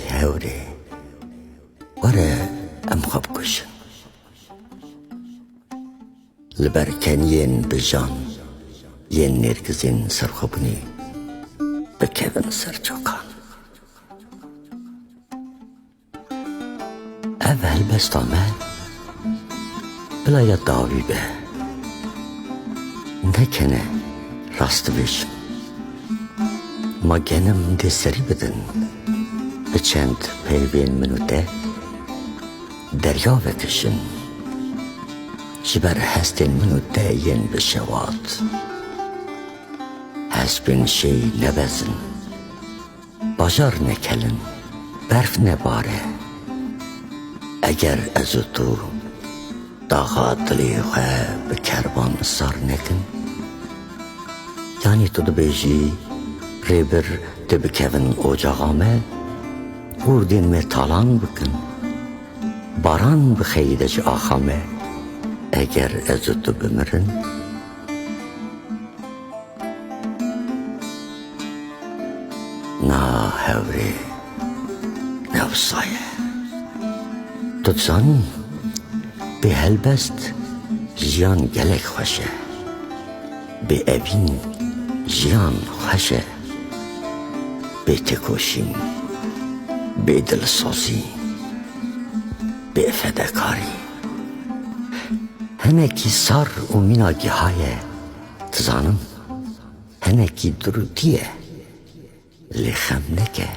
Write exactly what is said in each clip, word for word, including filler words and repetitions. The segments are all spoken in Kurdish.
Hewrê, were em xwe bikujin. Li ber keniyên bijan yên nêrgizên serxwebûnê bikevin ser çokan. Ev helbesta me bila ya dawî be. Nekene, rast dibêjim. Ma genim dê serî bidin, bi çend peyvên min û te derya vekişin. Ji ber hestên min û te yên bi şewat. Hespên şêy nebezin. Bajar nekelin, berf nebare. Eger ez û tu daxa dilê xwe bi kerban sar nekin, yanî tu dibêjî, rêbir dê bikevin ocaxa me, hûrdên me talan bikin, baran bixeyide ji axa me, eger ez û tu bimirin? Na hewrê, ne wisa ye. Tu dizanî, bê helbest jiyan gelek xweş e. Bê evîn jiyan xweş e. Bê têkoşîn, bê dilsozî, bê fedekarî. Hinekî sar û mîna giha ye, dizanim. Hinekî durûtî ye, lê xem neke.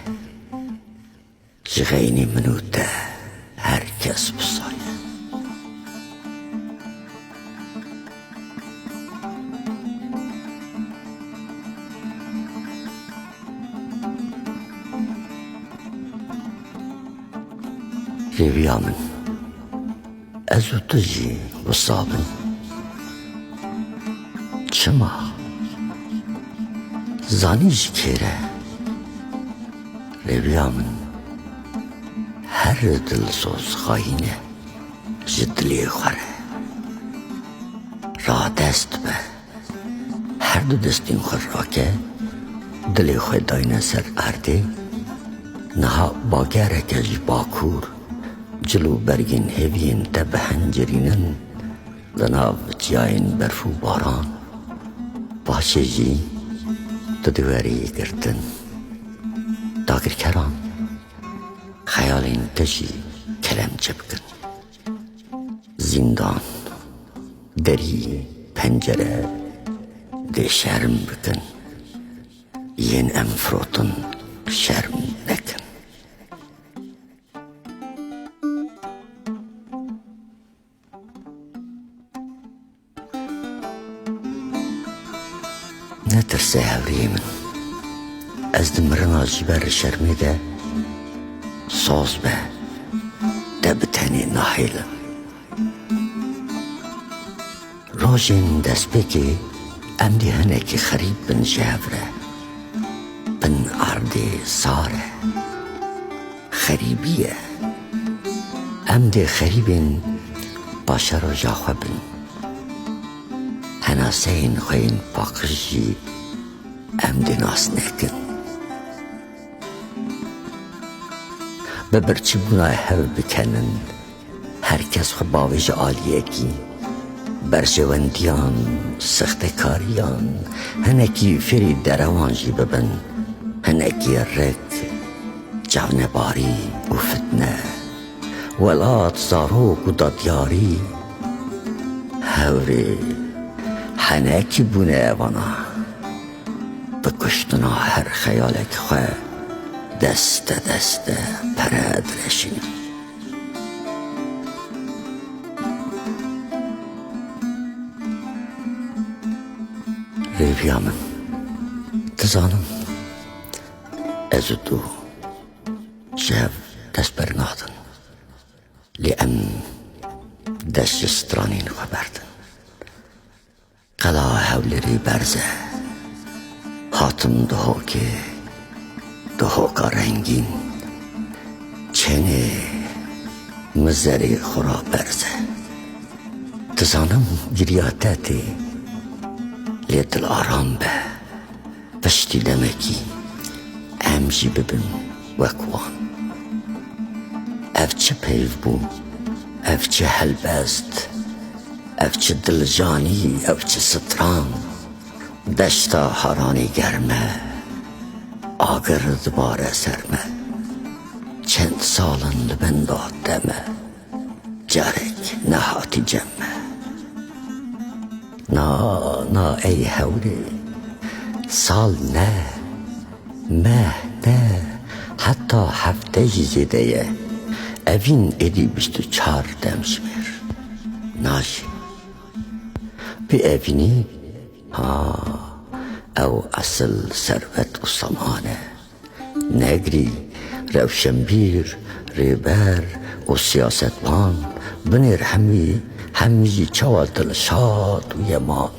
Ji xeynî min û te her kes wisa ye. Rêviya min. Ez û tu jî wisa bin. Çima? Zanî ji kê re? Rêviya min, her dilsoz xayîn e, ji dilê xwe re. Radest be. Her du destên xwe rake, dilê xwe dayne ser erdê. Niha bagereke ji bakur, cil û bergên hêviyên te bi hencirînin, di nav çiyayên berf û baran. Paşê jî tu dê werî girtin. Dagirkeran, xeyalên te jî kelemçe bikin. Zîndan, derî, pencere dê şerm bikin. Yên em firotin şerm nekin. Netirse hewriyê min. Ez di mirina ji ber şermê de soz be, te bi tenê nahêlim. Rojên destpêkê em dê hinekî xerîb bin ji hev re. Bin erdê sar e. Xerîbî ye. Em dê xerîbên paşeroja xwe bin. Henaseyên xwe yên paqij jî em dê nas nekin. Bi birçîbûna hev bikenin, her kes xwe bavêje aliyekî. Berjewendiyan, sextekariyan, hinekî fêrî derewan jî bibin, hinekî rik, çavnebarî û fitne, welat, zarok û dadyarî. Hewrê, hinekî bûne evana. Bi kuştina her xeyalek xwe deste deste pere direşînin. Rêviya min, dizanim ez û tu ji hev dest bernadin. Lê em dest ji stranên xwe berdin. Qela Hewlêrê berz e. Hatim dihokê, dihoka rengîn. Çenê mizerê xwe ra berz e. Dizanim giriya te tê, lê dil aram be. Piştî demekî em jî bibin wek wan. Ev çi peyv bû? Ev çi helbest? Ev çi diljanî? Ev çi stran? Deşta Haranê germ e, agir dibare ser me. Çend sal in li bin da te me, carek nehatî cem me. Na, na ey hewrê, sal ne, meh ne, heta hefte jî zêde ye. Evîn êdî bîst û çar demjimêr. Na jî. Bi evînî, ha, ew esil serwet û saman e. Negrî, rewşenbîr, rêber û siyasetvan, binêr hemî, hemî jî çawa dilşad û yeman.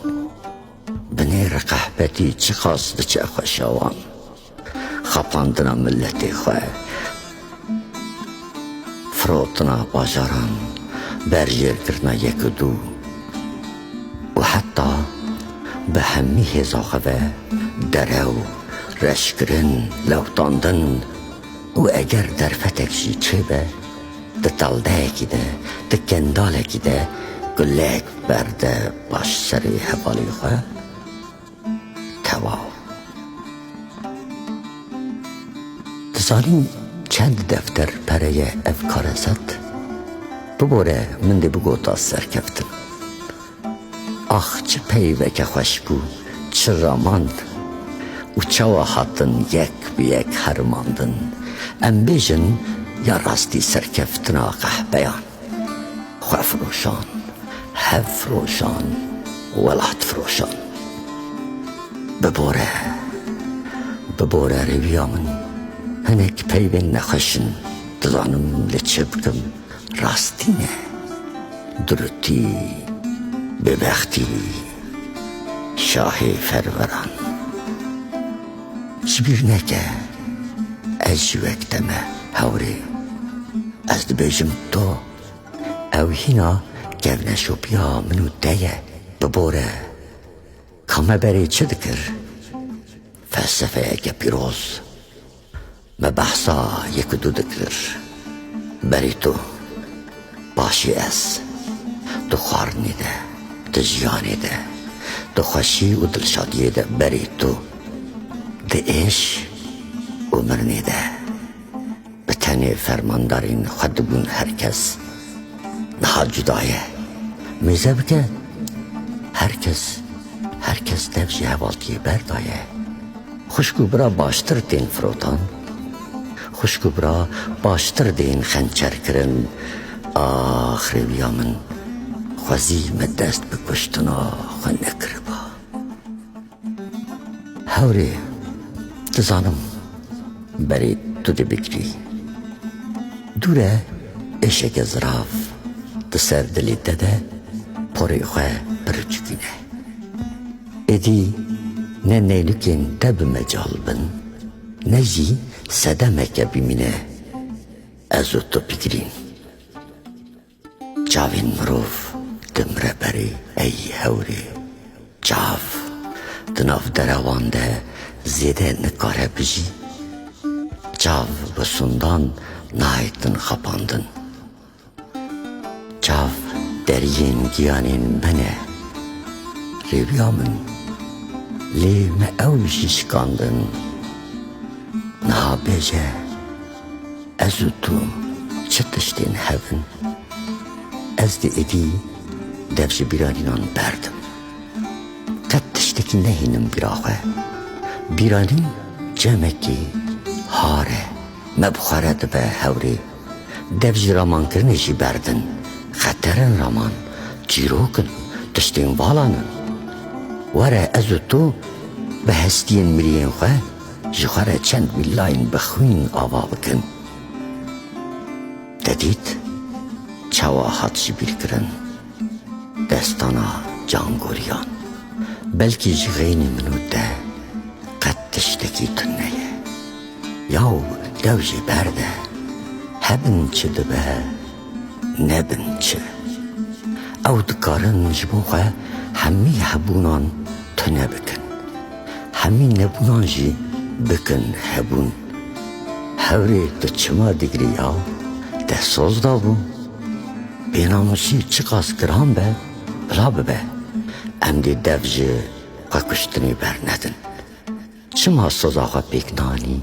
Binêr qehpetî çiqas diçe xweşa wan. Xapandina miletê xwe, firotina bajaran, berjêrkirina yek û du û heta bi hemî hêza xwe ve derew, reşkirin, lewtandin û eger derfetek jî çêbe, di taldeyekî de, di kendalekî de guleyek berde paş serê hevalê xwe. Tewaw. Dizanî çend defter pere ye ev kareset? Bibore min dê bigota serkeftin. Ax, çi peyveke xweş bû, çi ramand û çawa hatin yek bi yek herimandin. Em bêjin ya rastî serkeftina qehpeyan. Xwefiroşan, hevfiroşan, welatfiroşan. Bibore, bibore rêwiya min. Hinek peyvên nexweş in, dizanim li çi bikim. Rastî ne. Durutî, bêbextî, şahê ferveran. Ji bîr neke, ez jî wek te me, hewrê. Ez dibêjim to. Ew hîna kevneşopiya min û te ye, bibore. Ka me berê çi dikir? Felsefeyeke pîroz. Me behsa yek û du dikir. Berî tu, paşî ez. Tu xwarinê de, tu jiyanê de, tu xweşî û dilşadiyê de berî tu. Di êş û mirinê de. Bi tenê fermandarên xwe dibûn her kes. Niha cuda ye. Mêze bike, her kes, her kes dev ji hevaltiyê berdaye. Xwişk û bira baştir tên firotan. Xwişk û bira baştir dên xençerkirin. Ax rêwiya min, xwezî me dest bi kuştina xwe nekiriba. Hewrê, dizanim berê tu dê bigirî. Dûre êşeke zirav di ser dilê te de porê xwe pirçikîne. Êdî ne neynikên te bi mecal bin, ne jî sedemeke bimîne ez û tu bigirîn. Çavên mirov dimire berê, ey hewrê. Çav di nav derewan de zêde nikare bijî. Çav bi sundan nayêtin xapandin. Çav deriyên giyanên me ne, rêwiya min. Lê me ew jî şikandin. Niha bêje, ez û tu çi tiştên hev in? Ez dê êdî dev ji bîranînan berdim. Qet tiştekî nehînim bîra xwe. Bîranîn cemekî har e. Me bi xwe re dibe hewrê. Dev ji ramankirinê jî berdin. Xeter in raman, çîrok in, tiştên valan in. Were ez û tu bi hestiyên miriyên xwe ji xwe re çend vîllayên bi xwîn ava bikin. Te dît çawa hat ji bîr kirin destana cangoriyan? Belkî ji xeynî min û te qet tiştekî tune ye. Yaw dev jê berde, hebin çi dibe, nebin çi. Ew dikarin ji bo xwe hemî hebûnan tune bikin. Hemî nebûnan jî bikin hebûn. Hewrê tu çima digirî yaw? Te soz dabû. Bênamusî çiqas giran be, bila bibe. Em dê dev ji xwekuştinê bernedin. Çima soza xwe pêk nanî?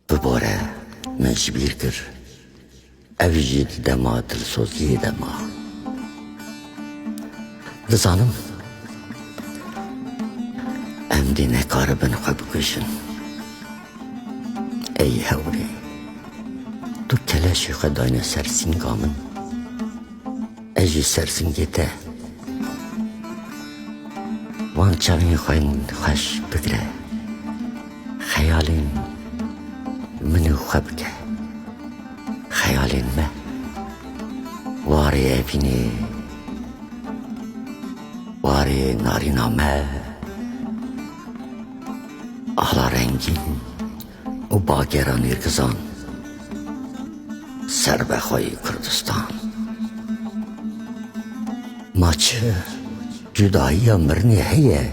Bibore, min ji bîr kir. Ev jî di dema dilsoziyê de ma. Dizanim, em dê nekaribin xwe bikujin. Ey hewrê, tu keleşê xwe dayne ser sînga min. Ez jî ser singê te. Wan çavên xwe yên xweş bigire. Xeyalên min û xwe bike. Xeyalên me. Warê evînê. Warê narîna me. Ala rengîn û bagera nêrgizan. Serbexweyî Kurdistan. Ma çi cudahiya mirinê heye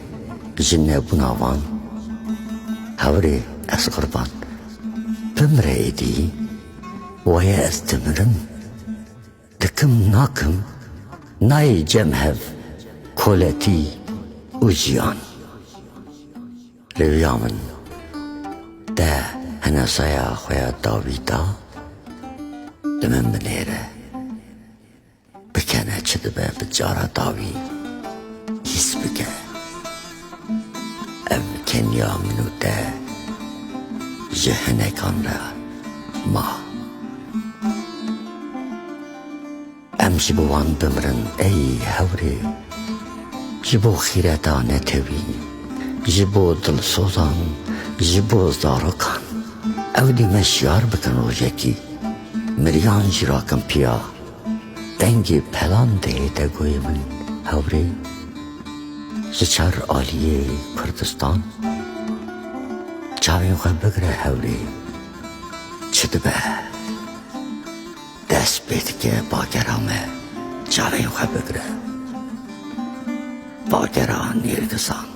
ji nebûna van? Hewrê, ez qurban. Bimre êdî, waya ez dimirim. Dikim nakim, nayê cem hev, koletî û jiyan. Rêviya min, te henesaya xwe ya dawî da, li min binêre. Bikene çi dibe bi cara dawî hîs bike. Ev keniya min û te ji hinekan re ma. Em ji bo wan bimirin, ey hewrê. Ji bo xîreta netewî, ji bo dilsozan, ji bo zarokan. Ew dê me şiyar bikin rojekî. Miriyan jî rakin piya. Dengê pelan dihête goyê min hewrê. Ji çar aliyê Kurdistan. Çavên xwe bigire hewrê. Çi dibe? Dest pê dike bagera me, çavên xwe bigire. Bagera nêrgizan.